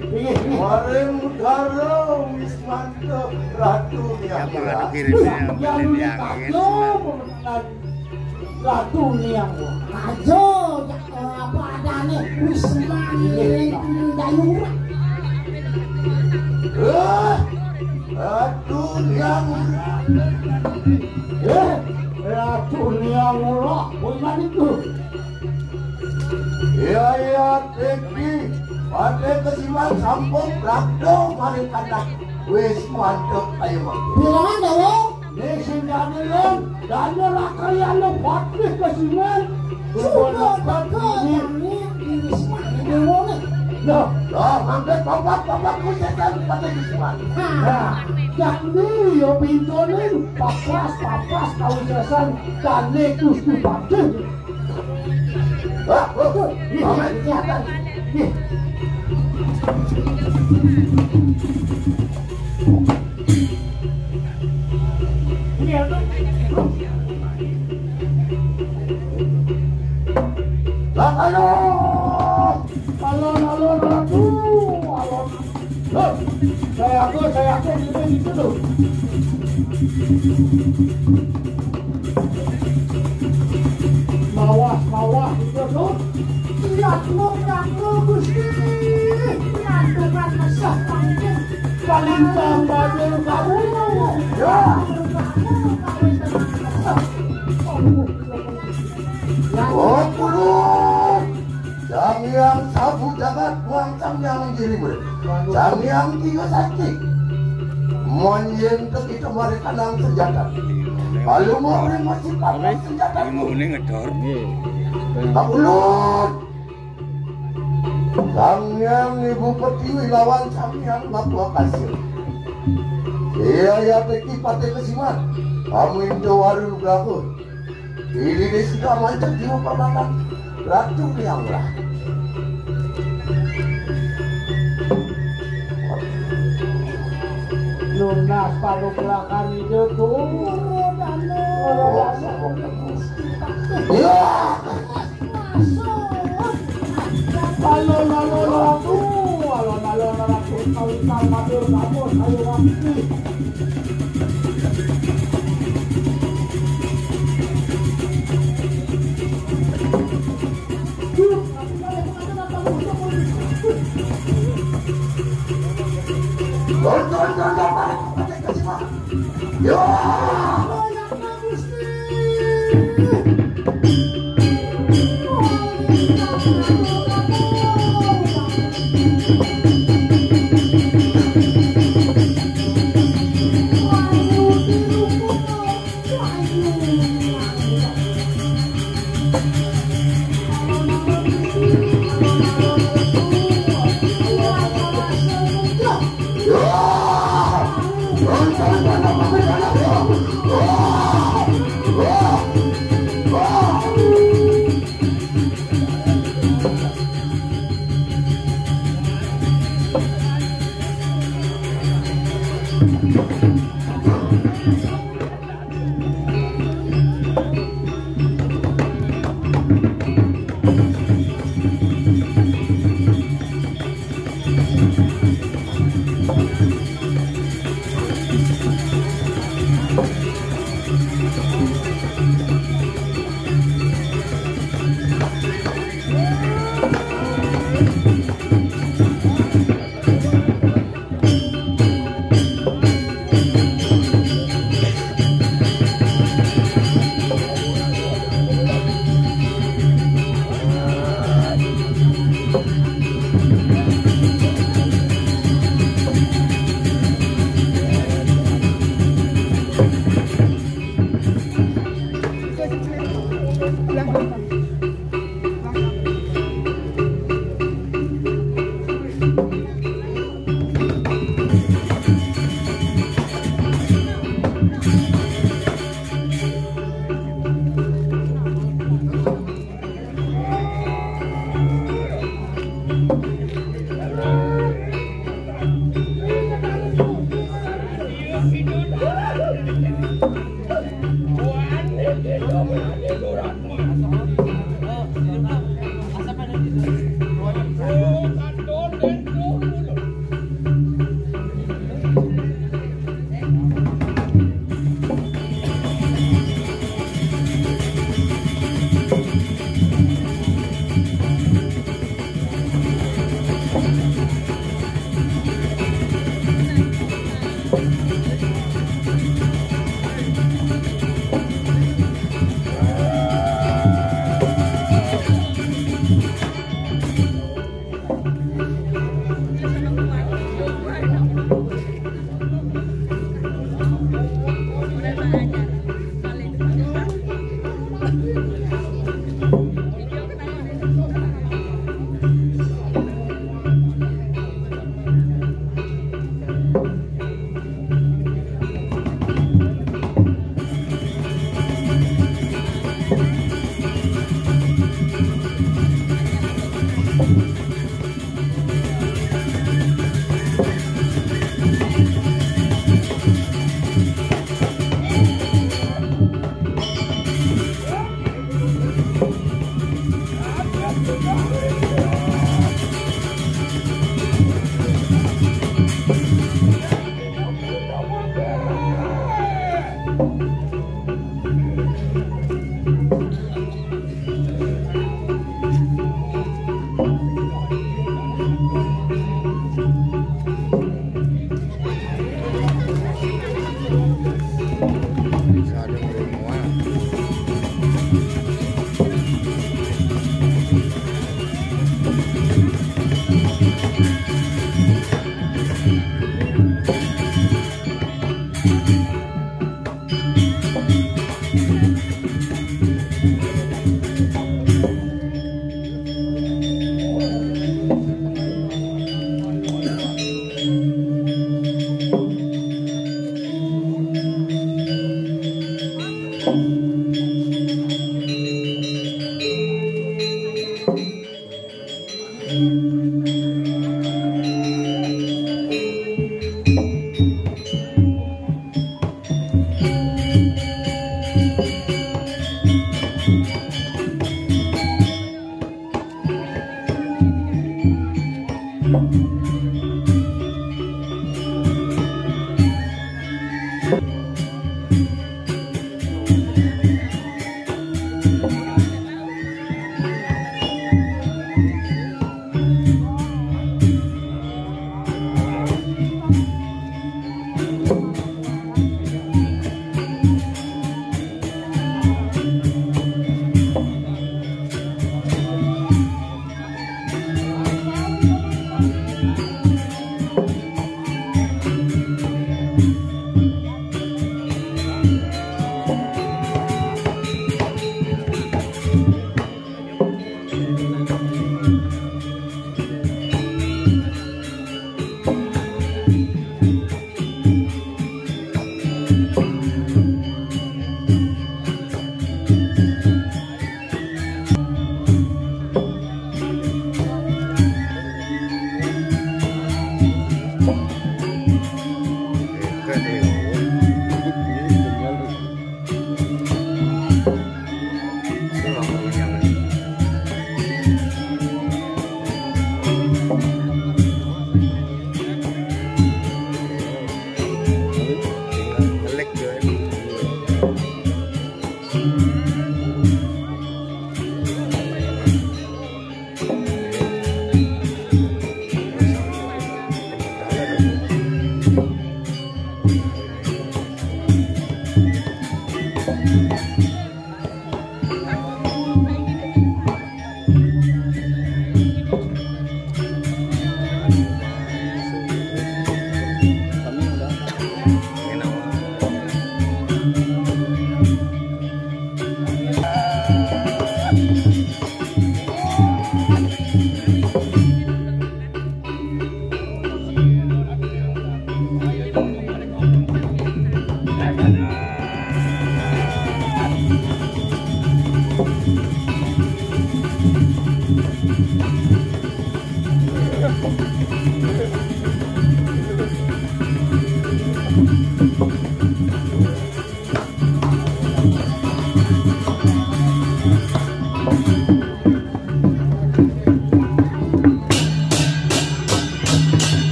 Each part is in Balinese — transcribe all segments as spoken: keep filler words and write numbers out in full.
Inggih, inggih. Waring Udara Wismanta Ratu Niang Wulak. Wih, yang ini kacau pemenangan Ratu Niang Wulak. Aja, ya, eh, apa adanya Wismanta Dayura. Eh, Ratu Niang Wulak. Eh, Ratu Niang Wulak. Bagaimana itu? Iya, iya, Teki. Patih Kesiman sampun prapta maring kandhang Wismanta Ayu Mangku. Bilangan, Dawa? Nih, sing dadi, Lun. Dana rakyat lo Patih Kesiman. Sudah bakal ini. Ini Wismanta Dewa nih. Loh, loh, mangke papat, papat kusetan Patih Kesiman. Nah, nah, jadi yo pintonin papas, papas kawisesan dane Gusti Patih. Wah, wah, wah. Ih, aman. Ih. Lah, ayo. Alon, alon, alon. Aduh, alon. Loh, saya aku, saya aku, gitu, gitu loh. Mawas, mawas, gitu loh. Lihat lo, lihat lo, Gusti. Ngantungan mesah, pancen. Kalintang bajul kamu. Ya. Oh, puluh. Sang Hyang Sabu Jagat, Sang Hyang Giri Muda. Sang Hyang Tiga Sakti. Monyen tekita mari kanang senjata. Lalu mau ring masih pakai senjata. Ini ngedor. Kabulun. Sang Hyang Ibu Pertiwi lawan Sang Hyang Matua Kasih. Iya, ya, Teki Patih Kesiman. Kamu Indo Waru Galuh. Ini dia sudah mancing di rumah makan Ratu Niang Wulak. Nunas panugrahan Ida turun anu. Iya. Alon-alon ratu, alon-alon ratu, kawitang matur kamu, saya wakti.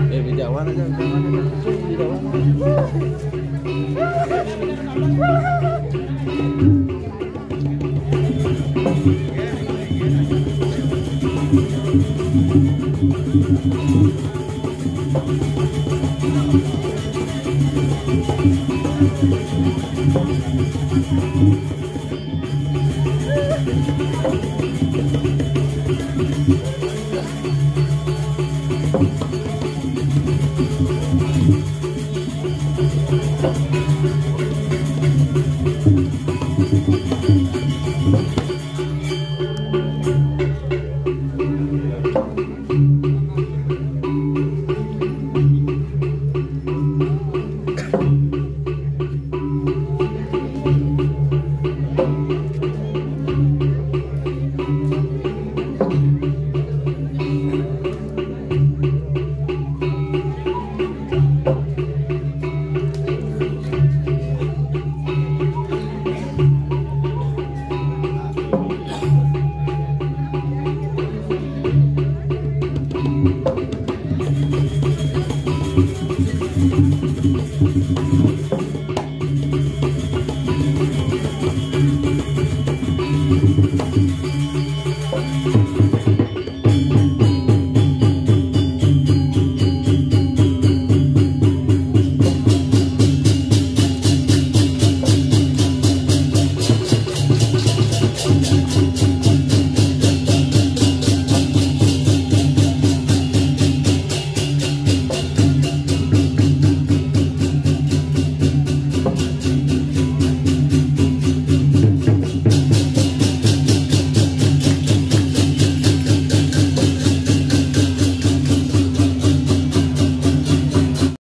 Eh, bijawan aja, bijawan aja. Bijawan.